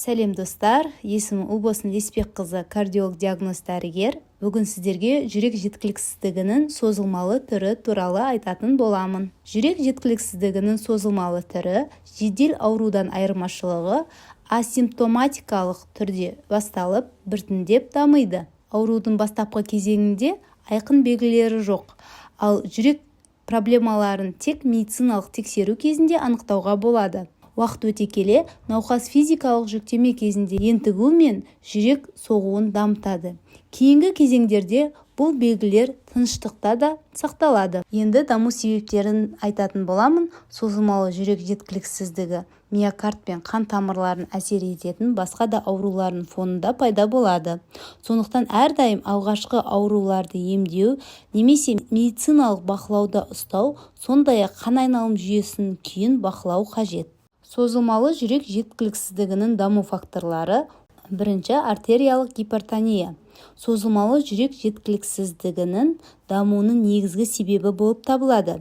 Сәлем, достар! Есімім Ұлбосын Лесбекқызы, кардиолог диагност дәрігер. Бүгін сіздерге жүрек жеткіліксіздігінің созылмалы түрі туралы айтатын боламын. Жүрек жеткіліксіздігінің созылмалы түрі жедел аурудан айырмашылығы: асимптоматикалық түрде басталып, біртіндеп дамиды. Аурудың бастапқы кезеңінде айқын белгілері жоқ, ал жүрек проблемаларын тек медициналық тексеру кезінде анықтауға болады. Уақыт өте келе науқас физикалық жүктеме кезінде ентігу мен жүрек соғуын дамытады. Кейінгі кезеңдерде бұл белгілер тыныштықта да сақталады. Енді даму себептерін айтатын боламын. Созылмалы жүрек жеткіліксіздігі миокард пен қан тамырларын әсер ететін басқа да аурулардың фонында пайда болады. Сондықтан әрдайым алғашқы ауруларды емдеу немесе медициналық бақылауда ұстау, сондай-ақ қан айналым жүйесінің күйін бақылау қажет. Созылмалы жүрек жеткіліксіздігінің даму факторлары. Бірінші, артериялық гипертония созылмалы жүрек жеткіліксіздігінің дамуының негізгі себебі болып табылады.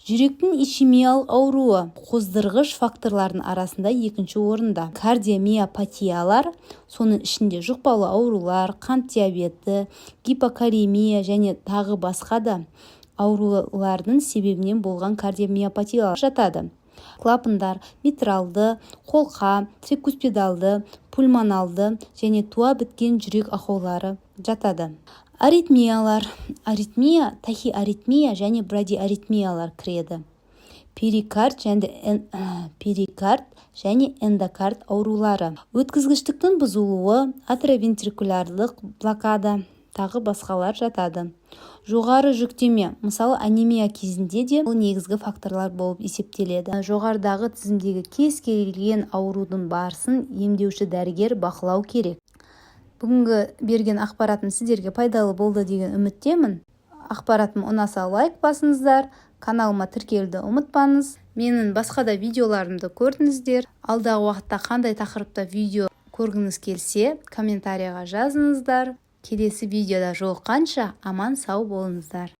Жүректің ишемиялық ауруы қоздырғыш факторлардың арасында екінші орында. Кардиомиопатиялар, соның ішінде жұқпалы аурулар, қант диабеті, гипокалемия және тағы басқа да аурулардың себебінен болған кардиомиопатиялар жатады. Клапандар: митралды, қолқа, трикуспидалды, пульмоналды және туа біткен жүрек ақаулары жатады. Аритмиялар: аритмия, тахиаритмия және брадиаритмиялар кіреді. Перикард және эндокард аурулары, өткізгіштіктің бұзылуы, атриовентрикулярлық блокада, тағы басқалар жатады. Жоғары жүктеме, мысалы, анемия кезінде де бұл негізгі факторлар болып есептеледі. Жоғарыдағы тізімдегі кез келген аурудың барысын емдеуші дәрігер бақылау керек. Бүгінгі берген ақпаратым сіздерге пайдалы болды деген үміттемін. Ақпаратым ұнаса, лайк басыңыздар, каналыма тіркелуді ұмытпаңыз. Менің басқа да видеоларымды көрдіңіздер. Алдағы уақытта қандай тақырыпта видео көргіңіз келсе, комментарийға жазыңыздар. Келесі видеода жолыққанша, аман сау болыңыздар!